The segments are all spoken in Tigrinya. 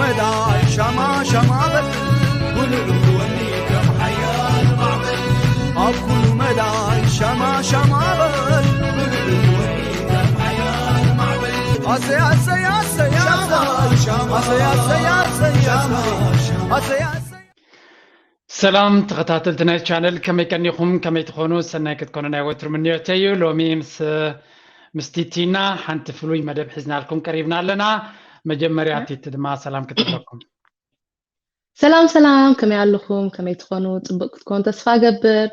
መዳይ ሻማ ሻማ በል፣ ውልል ወኒ ከም ሓያል ማዕበል። ኣብ ኩሉ መዳይ ሻማ ሻማ በል፣ ውልል ወኒ ከም ሓያል ማዕበል። ኣሰይ፣ ኣሰይ፣ ኣሰይ፣ ኣሰይ፣ ኣሰይ፣ ኣሰይ፣ ኣሰይ፣ ኣሰይ፣ ኣሰይ፣ ኣሰይ። ሰላም ተኸታተልቲ ናይ ቻነል፣ ከመይ ቀኒኹም? ከመይ ትኾኑ? ሰናይ ክትኮኑ ናይ ወትሩ ምንዮተይ እዩ። ሎሚ ምስ፣ ምስ ቲቲና ሓንቲ ፍሉይ መደብ ሒዝናልኩም ቀሪብና ኣለና። መጀመርያ ቲቲ ድማ ሰላም ክትብለኩም። ሰላም ሰላም፣ ከመይ ኣለኹም? ከመይ ትኾኑ? ጽቡቅ ክትኮኑ ተስፋ ገብር።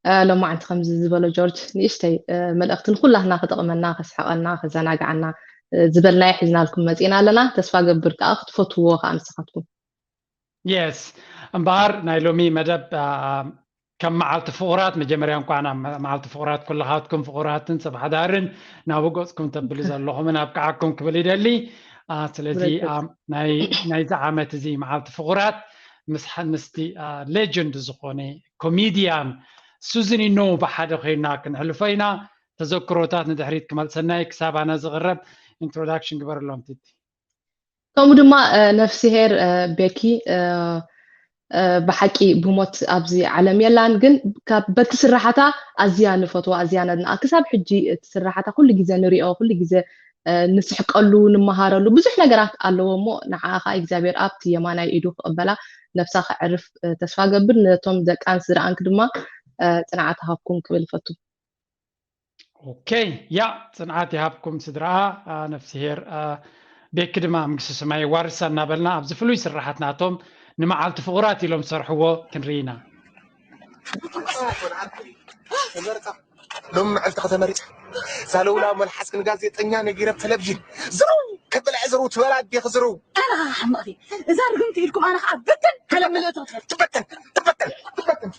እ፣ ሎማዓንቲ ከምዚ ዝበሎ ጆርጅ ንእሽተይ፣ እ፣ መልእኽቲ ንኹላትና ክጠቕመና፣ ከስሕቐና፣ ከዘናግዓና፣ እ፣ ዝበልናዮ ሒዝናልኩም መጺእና ኣለና። ተስፋ ገብር ከኣ ክትፈትውዎ ከኣ ንስኻትኩም። የስ፣ እምበኣር ናይ ሎሚ መደብ፣ አ፣ ከም መዓልቲ ፍቑራት፣ መጀመርያ እንኳዕ ናብ መ-፣ መዓልቲ ፍቑራት ኩልኻትኩም ፍቑራትን ሰብ ሓዳርን ናብ ገጽኩም ተብሉ ዘለኹምን ኣብቅዓኩም ክብል ይደሊ። አ፣ ስለዚ፣ ብረከት። አ፣ ናይ፣ ናይዚ ዓመት እዚ መዓልቲ ፍቑራት ምስ ሓ-፣ ምስቲ፣ አ፣ ሌጀንድ ዝኾነ ኮሚድያን ሱዝኒኖ ብሓደ ኮይና ክንሕልፎ ኢና። ተዘክሮታት ንድሕሪት ክመልሰና እዩ። ክሳብ ኣነ ዝቕረብ ኢንትሮዳክሽን ግበረሎም ቲቲ። ከምኡ ድማ፣ እ፣ ነፍስሄር፣ እ፣ ቤኪ፣ እ፣ እ፣ ብሓቂ ብሞት ኣብዚ ዓለም የላን፣ ግን ካብ በቲ ስራሓታ ኣዝያ ንፈትዋ፣ ኣዝያ ነድንቓ። ክሳብ ሕጂ እቲ ስራሓታ ኩሉ ግዜ ንሪኦ፣ ኩሉ ግዜ፣ እ፣ ንስሕቀሉ፣ ንመሃረሉ ብዙሕ ነገራት ኣለዎ እሞ፣ ንዓኣ ኸኣ እግዚኣብሔር ኣብቲ የማናይ ኢዱ ክቕበላ፣ ነብሳ ከዕርፍ፣ እ፣ ተስፋ ገብር። ነቶም ደቃን ስድራኣንኪ ድማ፣ እ፣ ጽንዓት ሃብኩም ክብል እፈቱ። ኦኬ፣ ያ ጽንዓት ይሃብኩም ስድራኣ፣ ኣ፣ ነፍስሄር፣ ኣ፣ ቤኪ ድማ ኣብ መንግስቲ ሰማይ የዋርሳ እናበልና ኣብዚ ፍሉይ ስራሓት ናቶም ንመዓልቲ ፍቑራት ኢሎም ዝሰርሕዎ ክንርኢ ኢና። ሎሚ መዓልቲ ከተመሪጽ ሳለውላ መልሓስክን ጋዜጠኛ ነጊረ ብ ቴሌቪዥን ዝርው ከበላ ዝርው ትበላ ኣዴኺ ዝርው። ኣነ ሓመቕቲ እዛ ርግምቲ ኢልኩም ኣነ ከዓ ብትን ከለምልእቶ ትበተን ትበተን ትበተን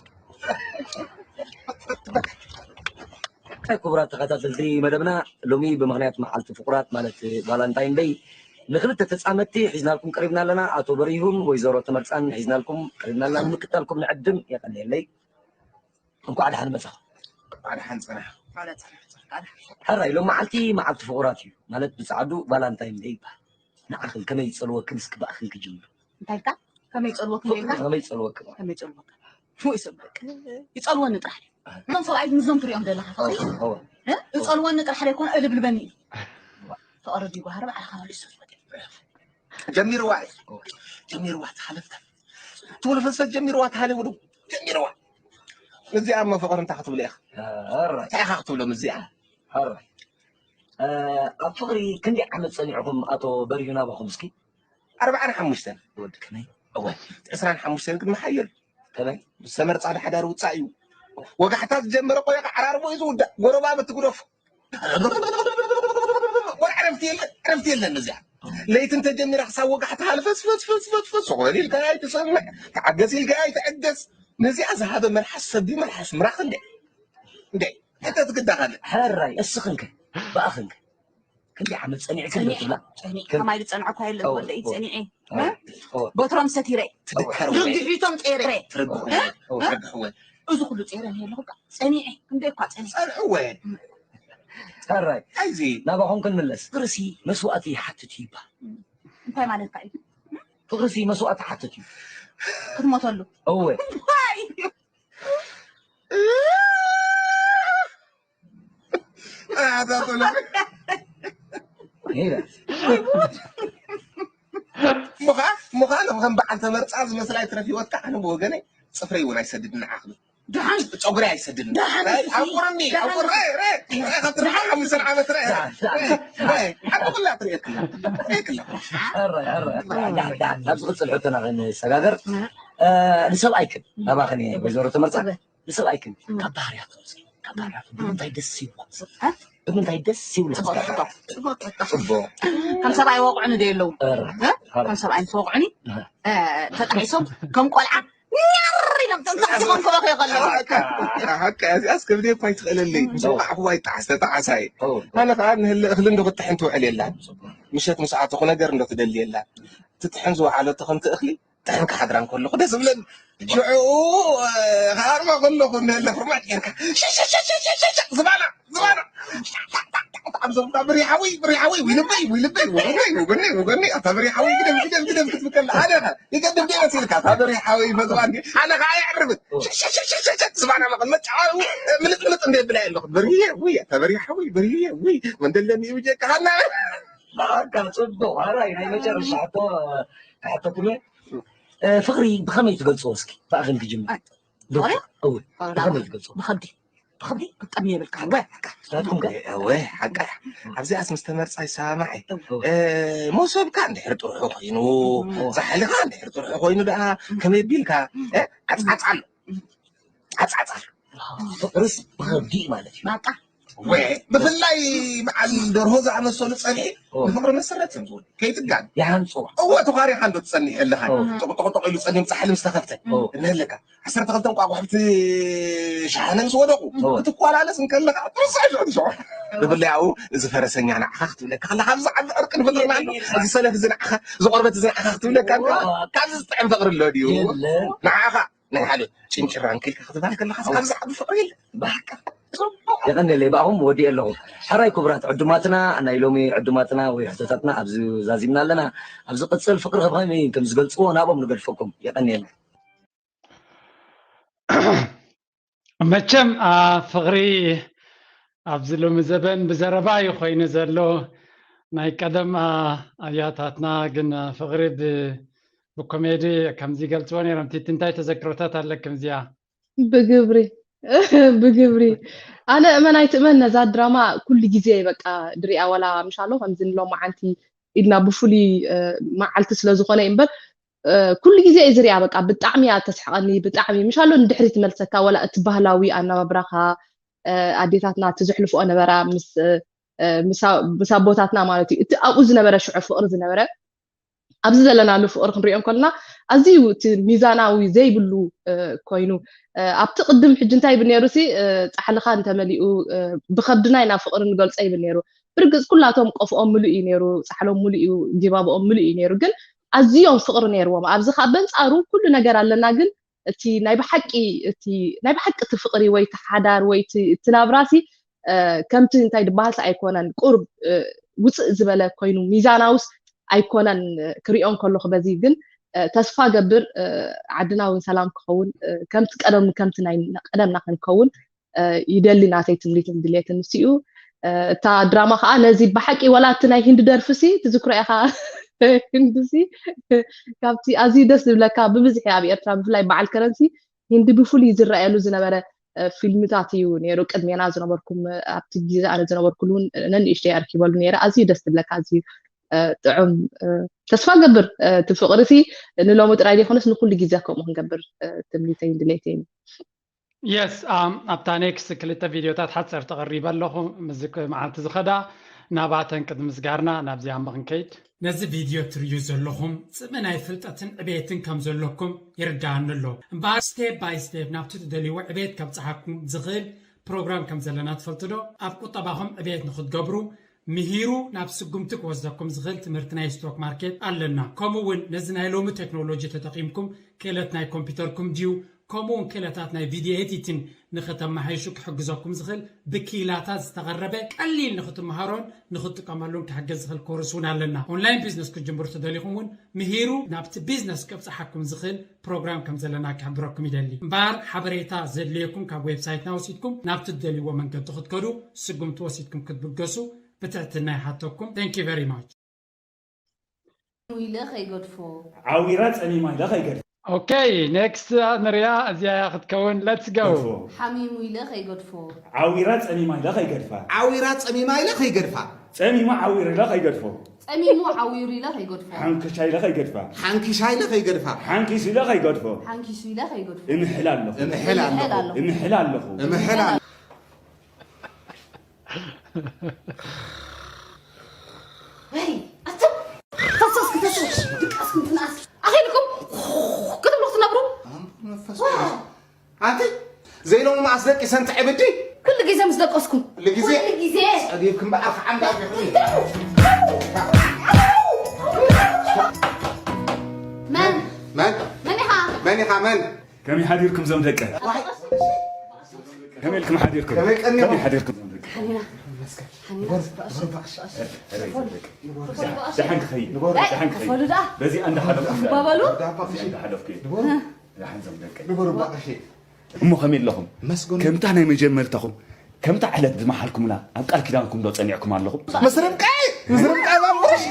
ትበተን። ክቡራት ተኸታተልቲ መደብና፣ ሎሚ ብምኽንያት መዓልቲ ፍቑራት ማለት ቫላንታይን ደይ ንክልተ ተጻመድቲ ሒዝናልኩም ቀሪብና ኣለና። ኣቶ በሪሁን ወይዘሮ ተመርጻን ሒዝናልኩም ቀሪብና ኣለና። ንምክታልኩም ንዕድም የቐንየለይ። እንኳዕ ደሓን መጻኹም። እንኳዕ ደሓን ጸናሕ። ሕራይ ሎም መዓልቲ መዓልቲ ፍቑራት እዩ ማለት ብጻዕዱ ቫላንታይን ደይ ይበሃል። ንዓኽን ከመይ ይጸልወክን እስኪ ብኣኽን ክጅምር። እንታይ ኢልካ? ከመይ ይጸልወክን ኢልካ? ከመይ ይጸልወክን? ከመይ ይጸልወክን? ወይ ሰብ በቃ ይጸልወኒ ጥራሕ ድዩ? እዞም ሰብኣይ ምስዞም ትሪኦም ዘለኻ ፍቕሪ? እወ፣ እወ። እ? ይጸልወኒ ጥራሕ ደይኮነ እልብልበኒ እዩ። ፍቕሪ ድዩ ባህሪ ባዕልኻ መሊሱ ዝመጽእ። ጀሚርዋ እዩ። ጀሚርዋ ተሓለፍታ። ትብሉ ፈሰት ጀሚርዋ ተሓለፉ ዶ? ጀሚርዋ። እዚኣ እሞ ፍቕሪ እንታይ ክትብሉ ኢኻ? ኣራይ። እንታይ ኢኻ ክትብሎም እዚኣ? ኣራይ። እ፣ ኣብ ፍቕሪ ክንደይ ዓመት ጸኒዕኹም ኣቶ በሪሁ ናባኹም እስኪ? ኣርብዓን ሓሙሽተን። ወዲ ከመይ? እወ፣ ዕስራን ሓሙሽተን ግን መሓየል። ከመይ? ምስ ተመርጻ ንሓዳር ውጻእ እዩ። ወጋሕታ ዝጀመረ ቆይቃ ዓራርቦ እዩ ዝውዳእ። ጎረባብቲ ግደፉ። ወላ ዕረፍቲ የለን፣ ዕረፍቲ የለን እዚኣ። ለይቲ እንተጀሚራ ክሳብ ወጋሕታ ሃልፈስ፣ ፈስ፣ ፈስ፣ ፈስ፣ ፈስ፣ ኾል ኢልካ ኣይትሰምዕ፣ ተዓገስ ኢልካ ኣይትዕገስ። ነዚኣ ዝሃበ መልሓስ ሰብ ድዩ መልሓስ ምራኽ እንዴ? እንዴ? ሕተት ግዳ ካልእ። ሕራይ፣ እስኽንከ? ብኣኽንከ? ክንደይ ዓመት ጸኒዕክን ዶ ጸኒዐ፣ ትብላ? ጸኒዐ። ከማይ ዝጸንዐ እኳ የለን፣ እወ፣ ወደይ እወ። ጸኒዐ። እወ፣ እ? እወ። በትሮም ሰቲረ። ትድከር ወይ? ርግሒቶም ጸይረ። ትርግሑ እ? ወይ? እወ፣ እ? ትርግሑ ወይ? እዚ ኩሉ ጸይረ ነይ ኣለኹ፣ ጸኒዐ። ክንደይ እኳ ጸኒዐ። ጸንሑ ወይ? ሕራይ። ኣይዚ። ናባኹም ክንምለስ። ፍቕርሲ መስዋእቲ ይሓትት እዩ ይበሃል። እንታይ ማለትካ እዩ? ፍቕርሲ መስዋእቲ ይሓትት እዩ። ክትሞተሉ። እወ። እንታይ እዩ? ኣታ ቶሎ። ይላል። እሞ ኸዓ፣ እሞ ኸዓ፣ ከም በዓል ተመርጻ ዝመስል ኣይትረፍ ህይወትካ። ኣነ ብወገነይ ጽፍረይ እውን ኣይሰድድን ንዓኽሉ። ደሓን። ጸጉረይ ኣይሰድድን። ደሓን። ኣይ፣ ኣቁርኒ፣ ደሓን። ኣቁር-፣ ረ፣ ረ፣ ረ፣ ካብ ትርጉም ደሓን። ሓሙሽተ ዓመት ረ፣ ረ፣ ረ፣ ሓንቲ ኩላ ትርእየክላ። ትርእየክላ። ሕራይ፣ ሕራይ፣ ሕራይ። ዳ፣ ዳ፣ ናብ ዝቕጽል ሕቶና ክንሰጋገር፣ እ። እ፣ ንሰብኣይክን፣ ናባኽን እየ፣ ወይዘሮ ተመርጻ። እወ። ንሰብኣይክን እም። ካብ ባህርያቱ እስኪ፣ ካብ ባህርያቱ እም። ብምንታይ ደስ ይብሎ? እ? ብምንታይ ደስ ይብሎ? ጽቡቕ ሕቶ፣ ጽቡቕ ሕቶ። ጽቡቕ። ከም ሰብኣይ ወቕዑኒ ዶ የለዉ? ኧረ፣ እ? ኧረ። ከም ሰብኣይ ምስ ወቕዑኒ፣ እ። እ፣ ተጣዒሶም ከም ቆልዓ ኛር ኢሎም ተንሳሕስቦም ክበኽዩ ከለዉ። ሓቃ፣ ሓቃ፣ እዚኣስ ከብደይ እኳ ኣይትኽእለለይ። ምስ እም። ወቓዕኽዋ ይጠዓስ፣ ተጠዓሳይ። እም። ኣነ ኸኣ ንህለ እኽሊ እንዶ ክትጥሕን ትውዕል የላን። ምሸት ምስ ኣተኹ ነገር እንዶ ትደሊ የላን። ትጥሕን ዝወዓለቶ ከምቲ እኽሊ ጥሕን ክሓድራ እንከለኹ ደስ ዝብለኒ። ሽዑ፣ እ፣ ክሃርማ ከለኹ እንደ ፍርማጭ ጌርካ፣ ሸ፣ ሸ፣ ሸ፣ ዝባና፣ ዝባና። ኣምሰልካ ብሪ ሓወይ ብሪ ሓወይ ዊልበይ ዊልበይ ወገነይ ወገነይ ወገነይ ኣታ ብሪ ሓወይ ግደም ግደም ግደም ክትብል ከላ ኣነ ይገድም ደይ መሲልካ ኣታ ብሪ ሓወይ ፈትዋ እንዲ ኣነ ከዓ የዕርብት ሽሽሽሽሽሽ ዝባና መቐመጫ ምልጥ ምልጥ እንደ ብላ ኣለኹ ብርየ ውይ ኣታ ብሪ ሓወይ ብርየ ውይ ወንደለኒ ብጀካ ሃና በቃ ጽቡቅ። ኣራይ ናይ መጨረሻ ሕቶ ክሓተኩም እየ። እ፣ ፍቅሪ ብኸመይ ትገልጽዎ እስኪ? ብኣኺ ክጅምር። ዶክተር፣ እወ፣ ብኸመይ ትገልጽዎ? ብኸብዲ። ብኸብዲ? ብጣዕሚ የብልካ። እወ፣ ሓቃ። ናትኩም ከ? እወ፣ ሓቃ። ኣብዚኣስ ምስ ተመርጻ ይሰማማዕ እየ። እወ። እ፣ መሶብካ እንድሕር ጥርሑ ኮይኑ፣ እወ። ዛሕልኻ እንድሕር ጥርሑ ኮይኑ ደኣ ከመይ ቢልካ፣ እ፣ ዓጻጻ ኣሎ። ዓጻጻ ኣሎ። ፍቅርስ ብኸብዲ እዩ ማለት እዩ። በቃ። ወ-፣ ብፍላይ በዓል ደርሆ ዝኣመሰሉ ጸብሒ ኦ። ንፍቅሪ መሰረት እዮም ዝውል። ከይትጋን። ይሃንጽዋ። እወ፣ ተዃሪኻ እንዶ ትጸኒሕ ኣለኻ። ኦ። ጥቕጥቕጥቕ ኢሉ ጸኒም ጻሕሊ ምስ ተኸፍተ። ኦ። እንህለካ። ዓሰርተ ክልተ እንቋቑሖ ኣብቲ ሸሓነ ምስ ወደቑ። ኦ። ክትኳላለስ እንከለኻ፣ ትርሳዕ ሽዑ ትሽዑ። ብፍላይ ኣብኡ፣ እዚ ፈረሰኛ ንዓኻ ክትብለካ ከላ፣ ካብዚ ዓቢ ዕርቂ ንፈጥረና ኣሎ። እዚ ሰለፍ እዚ ንዓኻ፣ እዚ ቆርበት እዚ ንዓኻ ክትብለካ እንከላ፣ ኦ። ካብዚ ዝጥዕም ፍቅሪ ኣሎ ድዩ? የለን። ንዓኻ ናይ ሓደ ጭንጭራ እንክልካ ክትበሃል ከለካ ካብ ዝዓቢ ፍቅሪ የለ ብሓቂ የቐንየለይ ብኣኹም ወዲእ ኣለኹ። ሕራይ ክቡራት ዕዱማትና፣ ናይ ሎሚ ዕዱማትና ወይ ሕቶታትና ኣብዚ ዛዚምና ኣለና። ኣብ ዝቕፅል ፍቅሪ ከመይ ከም ዝገልፅዎ ናብኦም ንገድፈኩም። የቐንየለይ። መቸም አ፣ ፍቅሪ ኣብዚ ሎሚ ዘበን ብዘረባ እዩ ኮይኑ ዘሎ። ናይ ቀደም አ፣ ኣያታትና ግን አ፣ ፍቅሪ ብ ብኮሜዲ ከምዚ ይገልፅዎ ነይሮም። ቲቲ እንታይ ተዘክሮታት ኣለክ ከምዚኣ? ብግብሪ ብግብሪ ኣነ እመን ኣይትእመን ነዛ ድራማ ኩሉ ግዜ በቃ ድሪኣ ወላ ምሻሎ ከምዚ ንሎማዓንቲ ኢልና ብፍሉይ መዓልቲ ስለዝኾነ እዩ እምበር ኩሉ ግዜ እዩ ዝሪኣ በቃ ብጣዕሚ እያ ተስሕቐኒ ብጣዕሚ ምሻሎ ንድሕሪ ትመልሰካ ወላ እቲ ባህላዊ ኣነባብራኻ ኣዴታትና እቲ ዘሕልፍኦ ነበራ ምስ ምስ ኣቦታትና ማለት እዩ እቲ ኣብኡ ዝነበረ ሽዑ ፍቕሪ ዝነበረ ኣብዚ ዘለናሉ ፍቕሪ ክንሪኦ እንከለና ኣዝዩ እቲ ሚዛናዊ ዘይብሉ ኮይኑ ኣብቲ ቅድም ሕጂ እንታይ ይብል ነይሩ ሲ ፃሕልኻ እንተመሊኡ ብኸብድና ኢና ፍቕሪ ንገልፆ ይብል ነይሩ ብርግፅ ኩላቶም ቆፍኦም ምሉእ እዩ ነይሩ ፃሕሎም ምሉእ እዩ ጊባብኦም ምሉእ እዩ ነይሩ ግን ኣዝዮም ፍቕሪ ነይርዎም ኣብዚ ከዓ በንፃሩ ኩሉ ነገር ኣለና ግን እቲ ናይ ብሓቂ እቲ ናይ ብሓቂ እቲ ፍቕሪ ወይ እቲ ሓዳር ወይ እቲ ናብራ ሲ ከምቲ እንታይ ድበሃል ኣይኮነን ቁርብ ውፅእ ዝበለ ኮይኑ ሚዛናውስ ኣይኮነን ክሪኦ እንከለኹ በዚ ግን ተስፋ ገብር ዓድና እውን ሰላም ክኸውን ከምቲ ቀደም ከምቲ ናይ ቀደምና ክንከውን ይደሊ ናተይ ትምኒትን ድሌትን ንሱ እዩ እታ ድራማ ከዓ ነዚ ብሓቂ ወላ እቲ ናይ ሂንዲ ደርፊ ሲ ትዝክሮ ኢኻ ሂንዲ ሲ ካብቲ ኣዝዩ ደስ ዝብለካ ብብዝሒ ኣብ ኤርትራ ብፍላይ በዓል ከረንሲ ሂንዲ ብፍሉይ ዝረኣየሉ ዝነበረ ፊልምታት እዩ ነይሩ ቅድሜና ዝነበርኩም ኣብቲ ግዜ ኣነ ዝነበርኩሉ እውን ነንእሽተይ ኣርኪበሉ ነይረ ኣዝዩ ደስ ዝብለካ ኣዝዩ ጥዑም ተስፋ ገብር እቲ ፍቅሪ ሲ ንሎሚ ጥራይ ዘይኮነስ ንኩሉ ግዜ ከምኡ ክንገብር ትምኒተይን ድሌተይን የስ ኣብታ ኔክስት ክልተ ቪድዮታት ሓፀርቲ ቀሪበ ኣለኹ ምስዚ መዓልቲ ዝኸዳ ናባተን ቅድሚ ምስጋርና ናብዚኣ እሞ ክንከይድ ነዚ ቪድዮ ትርእዩ ዘለኹም ጽምእ ናይ ፍልጠትን ዕቤትን ከም ዘለኩም ይርድኣኒ ኣሎ። እምበኣር ስቴፕ ባይ ስቴፕ ናብቲ ትደልይዎ ዕቤት ከብጽሓኩም ዝኽእል ፕሮግራም ከም ዘለና ትፈልጡ ዶ? ኣብ ቁጠባኹም ዕቤት ንኽትገብሩ ምሂሩ ናብ ስጉምቲ ክወስደኩም ዝኽእል ትምህርቲ ናይ ስቶክ ማርኬት ኣለና። ከምኡ እውን ነዚ ናይ ሎሚ ቴክኖሎጂ ተጠቒምኩም ክእለት ናይ ኮምፒውተርኩም ድዩ ከምኡ እውን ክእለታት ናይ ቪድዮ ኤዲቲን ንኽተመሓይሹ ክሕግዘኩም ዝኽእል ብኪላታት ዝተቐረበ ቀሊል ንኽትመሃሮን ንኽትጥቀመሉን ክሕግዝ ዝኽእል ኮርስ እውን ኣለና። ኦንላይን ቢዝነስ ክትጅምሩ ተደሊኹም እውን ምሂሩ ናብቲ ቢዝነስ ከብፅሓኩም ዝኽእል ፕሮግራም ከም ዘለና ክሕብረኩም ይደሊ። እምበኣር ሓበሬታ ዘድልየኩም ካብ ዌብሳይትና ወሲድኩም ናብቲ ትደልይዎ መንገዲ ክትከዱ ስጉምቲ ወሲድኩም ክትብገሱ ብትሕትና ይሓተኩም። Thank you very much። ኢለ ከይገድፎ። ዓዊራ ጸሚማ ኢለ ከይገድፋ። ኦኬ ኔክስት ንሪኣ እዚኣ እያ ክትከውን let's go። ሓሚሙ ኢለ ከይገድፎ። ዓዊራ ጸሚማ ኢለ ከይገድፋ። ዓዊራ ጸሚማ ኢለ ከይገድፋ። ጸሚሙ ዓዊሩ ኢለ ከይገድፎ። ጸሚሙ ዓዊሩ ኢለ ከይገድፎ። ሓንክሻ ኢለ ከይገድፋ። ሓንኪሻ ኢለ ከይገድፋ። ሓንኪሱ ኢለ ከይገድፎ። ሓንኪሱ ኢለ ከይገድፎ። እምሕል ኣለኹ። እምሕል ኣለኹ። እምሕል ኣለኹ። ወይ ኣቱም ፈሰስኩም ፈሰስ ድቃስኩም ትንኣስ ኣኺልኩም ክትብሉ ክትነብሩ ኣንቲ ዘይሎሚ መዓስ ደቂሰ እንተ ዕብዲ ኩሉ ግዜ ምስ ደቀስኩም ኩሉ ግዜ ኩሉ ግዜ ጸቢብኩም በዓል ከዓምዳ መን መን መን ኢኻ መን ኢኻ መን ከመይ ሓዲርኩም ዞም ደቀ ከመይ ኢልኩም ሓዲርኩም ከመይ ቀኒኹም? ከመይ ሓዲርኩም ዞም ደቀ ደሓን ክኸይድ። ደሓን ክኸይድ። በዚ እንዳሓለፍኩ እንዳበሉ እንዳሓለፍኩ። ደሓን ዘም ደቀይ። እሞ ከመይ ኣለኹም? ከምታ ናይ መጀመርታኹም ከምታ ዕለት ዝመሓልኩምላ ኣብ ቃል ኪዳንኩም ዶ ጸኒዕኩም ኣለኹም? ምስ ርብቃ፣ ምስ ርብቃ ባቡሽ።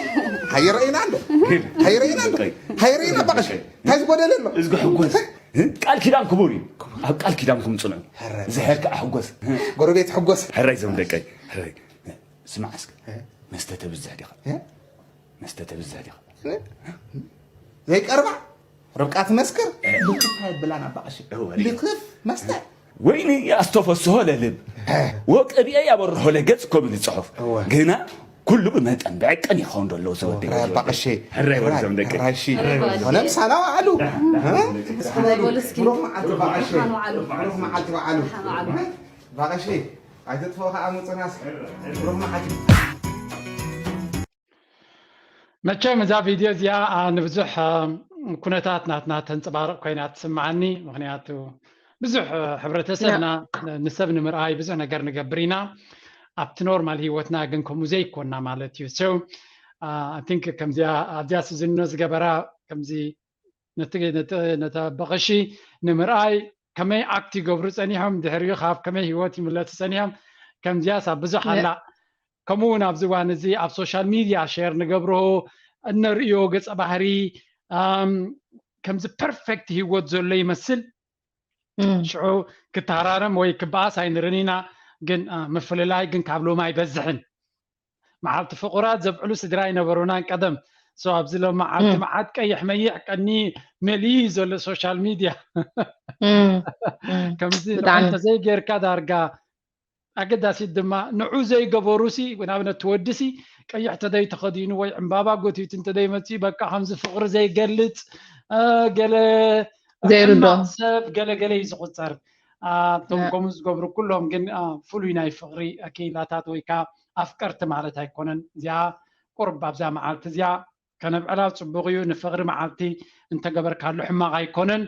ሃይረኢና እንዶ። ሃይረኢና እንዶ። ሃይረኢና ባሽ። እንታይ ዝጎደለ ኣሎ? እዝጊ ሕጎስ። ቃል ኪዳን ክቡር እዩ። ኣብ ቃል ኪዳንኩም ጽንዑ። ዝሕር ከዓ ሕጎስ። ጎረቤት ሕጎስ። ሕራይ ዘም ደቀይ። ሕራይ። ስማዕ እስከ። መስተ ተብዝሕ ዲኻ? መስተ ተብዝሕ ዲኻ? ዘይቀርባ ርብቃ ትመስክር። ልክፍ ኣይብላን ኣባ ቀሺ። ልክፍ መስተ። ወይኒ ኣስተፈስሆ ለልብ ወቅብኤ ያበርሆ ለገጽ እኮ ብል ጽሑፍ። ግና ኩሉ ብመጠን ብዕቅን ይኸውን ዘሎ። ዘወደይ ኣባ ቀሺ። ሕራይ ወርዘም ደቂ። ሕራይ እሺ። ወለም ሳላ ወዓሉ። ብሩኽ መዓልቲ በዓል። ብሩኽ መዓልቲ በዓሉ። በዓል። ባቐሺ ኣይትጥፍኦ ከዓ ምፅናስ። ብሩኽ መዓልቲ። መቸም እዛ ቪድዮ እዚኣ ንብዙሕ ኩነታት ናትና ተንፅባርቕ ኮይና ትስምዓኒ። ምክንያቱ ብዙሕ ሕብረተሰብና ንሰብ ንምርኣይ ብዙሕ ነገር ንገብር ኢና። ኣብቲ ኖርማል ሂወትና ግን ከምኡ ዘይኮና ማለት እዩ። So I think ከምዚኣ ኣብዚኣ ስዝኖ ዝገበራ ከምዚ ነቲ ነቲ ነታ በቐሺ ንምርኣይ ከመይ ኣክት ይገብሩ ጸኒሖም፣ ድሕሪኡ ካብ ከመይ ህይወት ይምለሱ ጸኒሖም። ከምዚያስ ኣብ ብዙሕ ኣላ። ከምኡ እውን ኣብዚ እዋን እዚ ኣብ ሶሻል ሚድያ ሼር ንገብሮ እነርእዮ ገጸ ባህሪ ኣም፣ ከምዚ ፐርፌክት ህይወት ዘሎ ይመስል። ሽዑ ክተሃራረም ወይ ክበኣስ ኣይንርን ኢና፣ ግን አ፣ ምፍልላይ ግን ካብ ሎም ኣይበዝሕን። መዓልቲ ፍቑራት ዘብዕሉ ስድራ ኣይነበሩናን ቀደም። So ኣብዚ ሎም መዓልቲ መዓት ቀይሕ መይሕ ቀኒ መሊኡ እዩ ዘሎ ሶሻል ሚድያ። ከምዚ ንዑ እንተዘይጌርካ ዳርጋ ኣገዳሲት ድማ ንዑ ዘይገበሩሲ ንኣብነት ትወድሲ ቀይሕ ተደይ ተኸዲኑ ወይ ዕምባባ ጎቲቱ እንተደይ መፅኡ በቃ ከምዚ ፍቕሪ ዘይገልፅ እ፣ ገለ ዘይርዶ። ሕማቕ ሰብ ገለ ገለ እዩ ዝቑፀር። አ፣ እቶም ከምኡ ዝገብሩ ኩሎም ግን አ፣ ፍሉይ ናይ ፍቕሪ ክኢላታት ወይ ከዓ ኣፍቀርቲ ማለት ኣይኮነን። እዚኣ ቁርብ ኣብዛ መዓልቲ እዚኣ ከነብዕላ ጽቡቕ እዩ። ንፍቕሪ መዓልቲ እንተገበርካሉ ሕማቕ ኣይኮነን።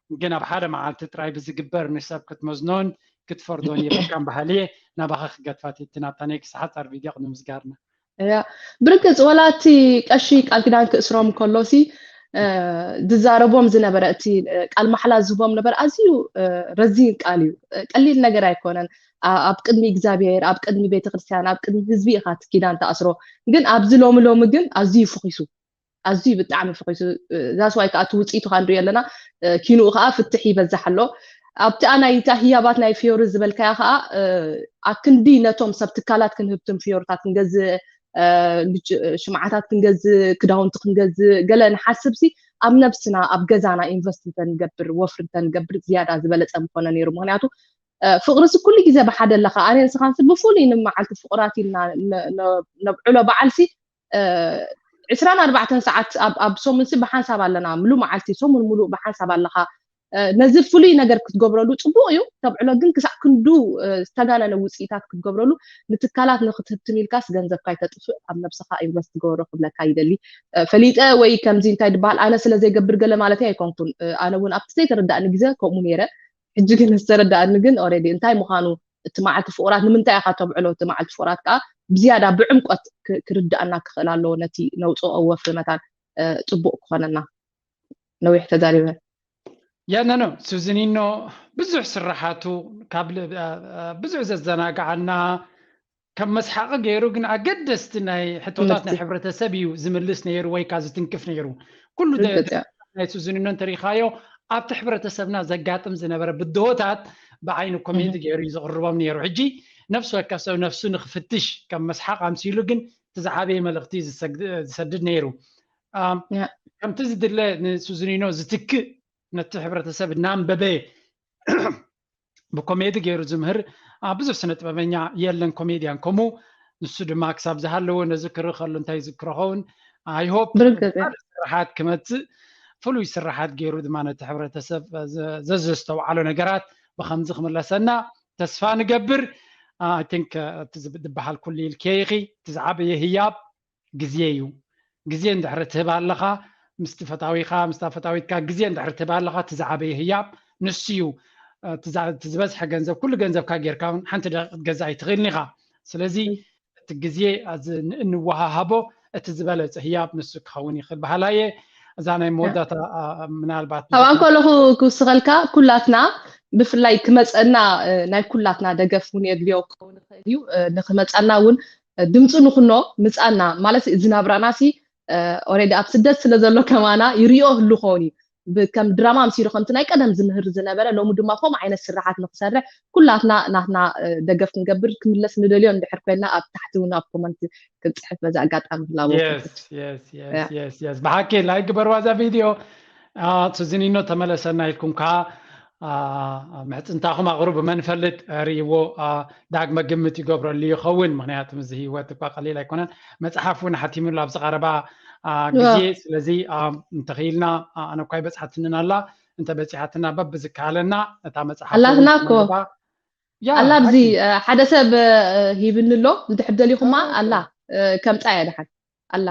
ግን ኣብ ሓደ መዓልቲ ጥራይ ብዝግበር ንሰብ ክትመዝኖን ክትፈርዶን የብልካን በሃሊ እየ። ናባኻ ክገድፋት እቲ ናብታ ናይ ክሳሓት ጻር ቪድዮ ክንምዝጋርና። እያ ብርግጽ ወላ እቲ ቀሺ ቃል ኪዳን ክእስሮም ከሎሲ ዝዛረቦም ዝነበረ እቲ ቃል ማሕላ ዝህቦም ነበር ኣዝዩ ረዚን ቃል እዩ። ቀሊል ነገር ኣይኮነን። ኣብ ቅድሚ እግዚኣብሔር፣ ኣብ ቅድሚ ቤተክርስትያን፣ ኣብ ቅድሚ ህዝቢ ኢኻ እቲ ኪዳን ተኣስሮ። ግን ኣብዚ ሎሚ ሎሚ ግን ኣዝዩ ፍኺሱ፣ ኣዝዩ ብጣዕሚ ፍኺሱ። ዛስ ዋይ ከዓ እቲ ውፅኢቱ ከዓ ንሪኦ ኣለና። ኪንኡ ከዓ ፍትሕ ይበዛሕ ኣሎ። ኣብቲኣ ናይ እታ ህያባት ናይ ፊዮሪ ዝበልካያ ከዓ ኣክንዲ ነቶም ሰብ ትካላት ክንህብትም ፊዮርታት ክንገዝእ ሽምዓታት ክንገዝእ ክዳውንቲ ክንገዝእ ገለ ንሓስብ ሲ ኣብ ነብስና ኣብ ገዛና ኢንቨስት እንተንገብር ወፍሪ እንተንገብር ዝያዳ ዝበለፀ ምኾነ ነይሩ። ምክንያቱ ፍቅሪ ሲ ኩሉ ግዜ ብሓደ ኣለካ ኣነ ንስኻን ሲ ብፍሉይ ንመዓልቲ ፍቁራት ኢልና ነብዕሎ በዓል ሲ ዕስራን ኣርባዕተን ሰዓት ኣብ ሰሙን ሲ ብሓንሳብ ኣለና ምሉ መዓልቲ ሰሙን ሙሉእ ብሓንሳብ ኣለካ ነዚ ፍሉይ ነገር ክትገብረሉ ፅቡቅ እዩ ተብዕሎ ግን ክሳዕ ክንዱ ዝተጋነነ ውፅኢታት ክትገብረሉ ንትካላት ንክትህብትም ኢልካስ ገንዘብካ ይተጥፍእ ኣብ ነብስካ ኢንቨስት ትገብሮ ክብለካ ይደሊ ፈሊጠ ወይ ከምዚ እንታይ ድበሃል ኣነ ስለ ዘይገብር ገለ ማለት ኣይኮንኩን ኣነ እውን ኣብቲ ዘይተረዳእኒ ግዜ ከምኡ ነይረ ሕጂ ግን ዝተረዳእኒ ግን ኦሬዲ እንታይ ምኳኑ እቲ መዓልቲ ፍቁራት ንምንታይ ኢካ ተብዕሎ እቲ መዓልቲ ፍቁራት ከዓ ብዝያዳ ብዕምቆት ክርዳእና ክኽእል ኣለዎ ነቲ ነውፅኦ ወፍሪ መታን ፅቡቅ ክኾነና ነዊሕ ተዛሪበ ያነኖ ሱዝኒኖ ብዙሕ ስራሓቱ ካብ ብዙሕ ዘዘናግዓና ከም መስሓቂ ገይሩ ግን ኣገደስቲ ናይ ሕቶታት ናይ ሕብረተሰብ እዩ ዝምልስ ነይሩ ወይ ካ ዝትንክፍ ነይሩ ኩሉ ናይ ሱዝኒኖ እንተሪኢኻዮ ኣብቲ ሕብረተሰብና ዘጋጥም ዝነበረ ብድሆታት ብዓይኒ ኮሜዲ ገይሩ እዩ ዝቕርቦም ነይሩ ሕጂ ነፍሲ ወከፍ ሰብ ነፍሱ ንክፍትሽ ከም መስሓቅ ኣምሲሉ ግን እቲ ዝዓበየ መልእክቲ ዝሰድድ ነይሩ ከምቲ ዝድለ ንሱዝኒኖ ዝትክእ ነቲ ሕብረተሰብ እናንበበ ብኮሜዲ ገይሩ ዝምህር ብዙሕ ስነ ጥበበኛ የለን ኮሜድያን ከምኡ ንሱ ድማ ክሳብ ዝሃለወ ነዚ ክርኢ ከሎ እንታይ ዝክሮ ኸውን ኣይሆፕ ስርሓት ክመፅእ ፍሉይ ስርሓት ገይሩ ድማ ነቲ ሕብረተሰብ ዘዘስተውዓሎ ነገራት ብከምዚ ክምለሰና ተስፋ ንገብር I think ዝበሃል ኩሉ ኢልክየ ኢኺ እቲ ዝዓበየ ህያብ ግዜ እዩ ግዜ እንድሕሪ ትህብ ኣለኻ ምስቲ ፈታዊኻ ምስታ ፈታዊትካ ግዜ እንድሕሪ ትህብ ኣለኻ እቲ ዝዓበየ ህያብ ንሱ እዩ እቲ ዝበዝሐ ገንዘብ ኩሉ ገንዘብካ ጌርካ እውን ሓንቲ ደቂቕ ክትገዝእ ኣይትኽእልን ኢኻ ስለዚ እቲ ግዜ እዚ ን- እንወሃሃቦ እቲ ዝበለፀ ህያብ ንሱ ክኸውን ይኽእል በሃላ እየ። እዛ ናይ መወዳእታ አ፣ ምናልባት ካብኣ እንከለኹ ክውስኸልካ፣ ኩላትና ብፍላይ ክመፀና እ፣ ናይ ኩላትና ደገፍ እውን የድልዮ ክኸውን ይኽእል እዩ። እ፣ ንክመፀና እውን እ፣ ድምፁ ንኩኖ ምፃና ማለት እዚ ናብራና ሲ ኦሬዲ ኣብ ስደት ስለ ዘሎ ከማና ይሪኦ ህሉ ክኸውን እዩ። ብ- ከም ድራማ ምሲሉ ከምቲ ናይ ቀደም ዝምህር ዝነበረ ሎሚ ድማ ከምኡ ዓይነት ስራሓት ንክሰርሕ ኩላትና ናትና እ፣ ደገፍ ክንገብር ክምለስ ንደልዮ እንድሕር ኮይና ኣብ ታሕቲ እውን ኣብ ኮመንት ክንፅሕፍ በዚ ኣጋጣሚ ህላወ የስ የስ የስ የስ የስ ብሓቂ ላይክ ግበርዋ እዛ ቪድዮ። ሱዚኒኖ ተመለሰና ኢልኩም ከዓ ምሕፅንታኹም ኣቕርቡ። መን ፈልጥ ርእይዎ ዳግመ ግምት ይገብረሉ ይኸውን። ምክንያቱ እዚ ህይወት እኳ ቀሊል ኣይኮነን። መፅሓፍ እውን ሓቲምሉ ኣብዚ ቀረባ ግዜ። ስለዚ እንተኽኢልና ኣነ እኳ ይበፅሓትንን ኣላ እንተ በፂሓትና በብዝከኣለና እታ መፅሓፍ ኣላትና እኮ ኣላ ኣብዚ ሓደ ሰብ ሂብኒ ኣሎ እንድሕር ደሊኹማ ኣላ ከምፃ እያ ድሓን ኣላ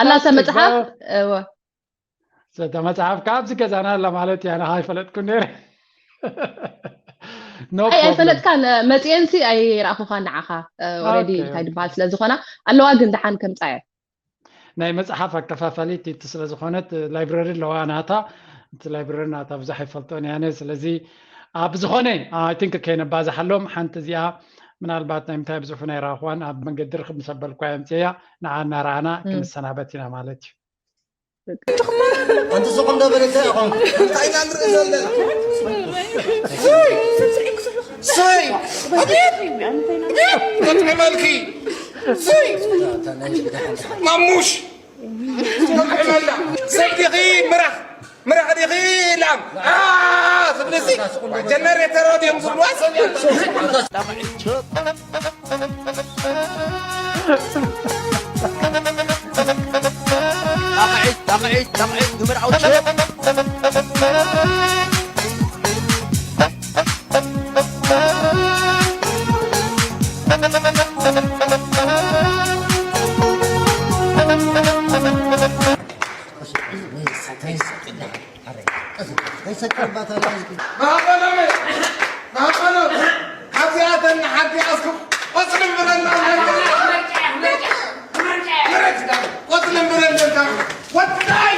ኣላ ሰብ መፅሓፍ እተ መፅሓፍ ካብዚ ገዛና ኣላ ማለት እያ። ንኻ ኣይፈለጥኩ ነይረ ኣይፈለጥካ መፅኤንሲ ኣይረኣኹኻ ንዓኻ ኦሬዲ እንታይ ዝበሃል ስለ ዝኾና ኣለዋ ግን ድሓን ከምፃ እያ። ናይ መፅሓፍ ኣከፋፋሊት እቲ ስለ ዝኾነት ላይብረሪ ኣለዋ ናታ። እቲ ላይብረሪ ናታ ብዙሕ ኣይፈልጦን ያነ ስለዚ ብዝኾነ ኣይቲንክ ከይነባዝሓሎም ሓንቲ እዚኣ ምናልባት ናይ ምንታይ ብፅሑፍ ናይ ረኣኽዋን ኣብ መንገዲ ርክብ ምስ ኣበልኳ የምፅያ ንዓ እናረኣና ክንሰናበት ኢና ማለት እዩ። ኣንተ ስቕ እንዶ በል እንታይ ኢኹም እንታይ ኢና ንርኢ ዘለና ስይ ኣቤት ኣቤት ጥዕመልኪ ስይ ማሙሽ ጥዕመላ ሰብ ዲኺ ምራኽ ምራኽ ዲኺ ላም ትብልሲ ጀነሬተር ድዮም ዝብልዋ ሰብ ጣቕዒት ጣቕዒት ጣቕዒት ንምርዓው ሸጥ ማህበሎም ማህበሎም ካብዚኣተን ንሓንቲ ኣስኩም ቆፅሊ ምረና ቆፅሊ ምረና ወዳይ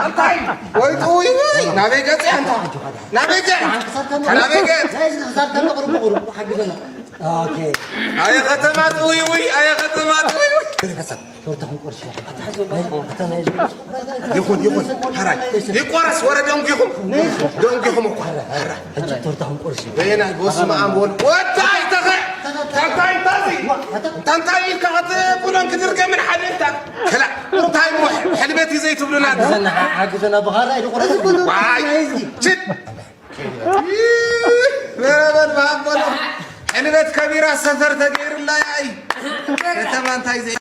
እንታይ ወይ ጥውይ ወይ ናበይ ገፅ ኣንታ ናበይ ገፅ ናበይ ገፅ ኣየ ከተማ ጥውይ ውይ ኣየ ከተማ ጥውይ ውይ ይኹን ይኹን ሕራይ ይቆረስ ወረ ደንጊኹም ደንጊኹም እኮ ሕራ በየናይ በስመ ኣብ ወልድ ወዳ ኣይተኸ ታንታይ ታዚ ታንታይ ኢልካ ክትብሎን ክትርከምን ሓደንታ ከላ እንታይ እሞ ሕልበት እዩ ዘይትብሉና ሓግዘና ብኻራ ይቆረስ ችድ በረበን ማቦሎ ሕልበት ከቢራ ሰፈር ተገይሩላ ያይ ከተማ እንታይ ዘይ